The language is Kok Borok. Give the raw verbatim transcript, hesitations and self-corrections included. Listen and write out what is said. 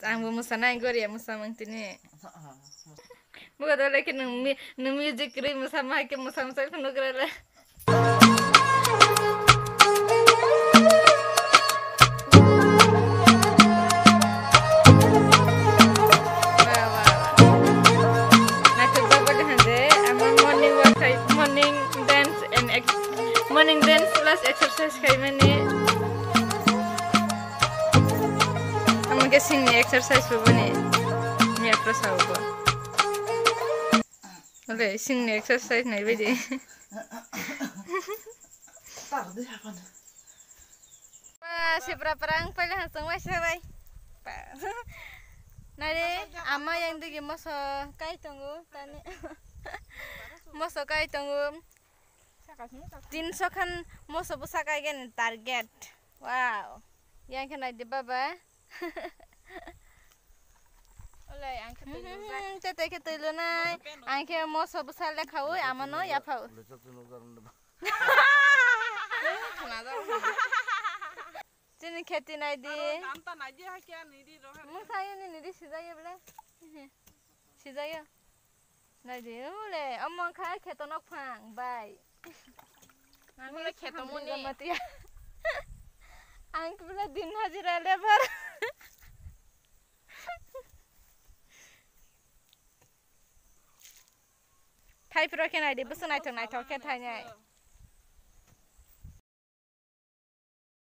Ang bo mwsana, ang goriya mwsamung tini. Buka dole ke nung mi-, nung music kri mwsama ke mwsa mwsa khunu kra le. Wa, wa, wa. Naithok bak bak hande, ama morning walk khai, morning dance and ex-, morning dance plus exercise khai mani. Amo khe singni exercise bo boni miyapro sao bo. Ole singni exercise nai baidi. Ba, sipra parang paila hansong waisa bai. Ba. Nare ama yang digi moso kai tongo tani. Moso kai tongo. Tinso khan moso bwsa kai gani target. Wow. Yang khe nai di baba. Olai ang khe twi lungjak. Hmm, tete khe twi lunai. Ang khe moso bwsa lekha ui amano yaphao. Chini kheti nai di. Aro ganta nai di ha kya nai di rohe. Mung sayo ni nai di sijayo bole. Sijayo. Nai di ule omo kha kheto nok phang bai. Ang le kheto muni. Ang bole din hajira lebar. Thai pro khe nai di, bwswk naithok naithok khe thai nai.